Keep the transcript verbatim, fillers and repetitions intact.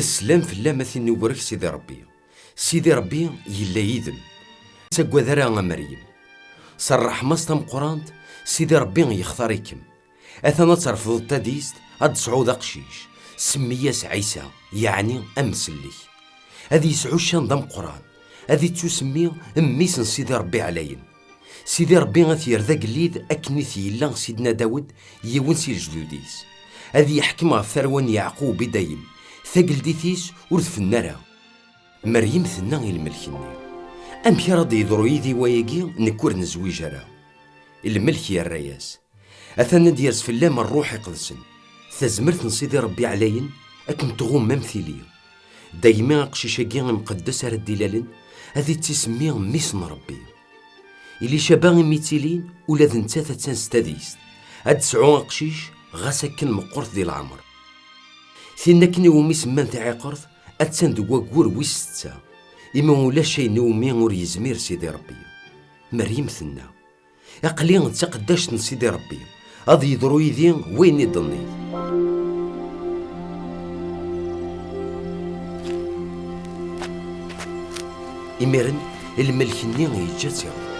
Sslam fell-am a tin ubrek Sidi Ṛebbi. Sidi Ṛebbi yella yid-m. Ur ttaggad ara a Meryem. S ṛṛeḥma-s tameqqrant, Sidi Ṛebbi yextar-ikem. Atan ad terfdeḍ tadist, ad d-tesɛuḍ aqcic. Semmi-yas Ɛisa, yeɛni amsellek. Ad yesɛu ccan d ameqqran. Ad ittusemmi mmi-s n Sidi Ṛebbi ɛlayen. Sidi Ṛebbi ad t-yerr d agellid akken i t-yella Sidna Dawed, yiwen si lejdud-is. Ad yeḥkem ɣef tarwa n Yeɛqub i dayem. Tageldit-is ur tfennu ara. Meryem tenna i lmelk-nni: "Amek ara d-yeḍru yid-i wayagi, nekk ur nezwiǧ ara?" Lmelk yerra-yas: "Atan ad d-yers fell-am Ṛṛuḥ Iqedsen. Tazmert n Sidi Ṛebbi ɛlayen ad kem-tɣumm am tili. Daymi aqcic-agi imqeddes ara d-ilalen ad ittisemmi mmi-s n Ṛebbi." Ilicaba imi ttilin, ula d nettat attan s tadist. Ad d-tesɛu aqcic, ɣas akken meqqret di leɛmer. Tin akken iwumi semman taɛiqert, attan deg waggur wis setta, imi ulac ayen iwumi ur yezmir Sidi Ṛebbi. Meryem tenna: "Aql-i d taqeddact n Sidi Ṛebbi, ad yeḍru yid-i wayen i d-tenniḍ." Imiren, lmelk-nni yeǧǧa-tt iruḥ.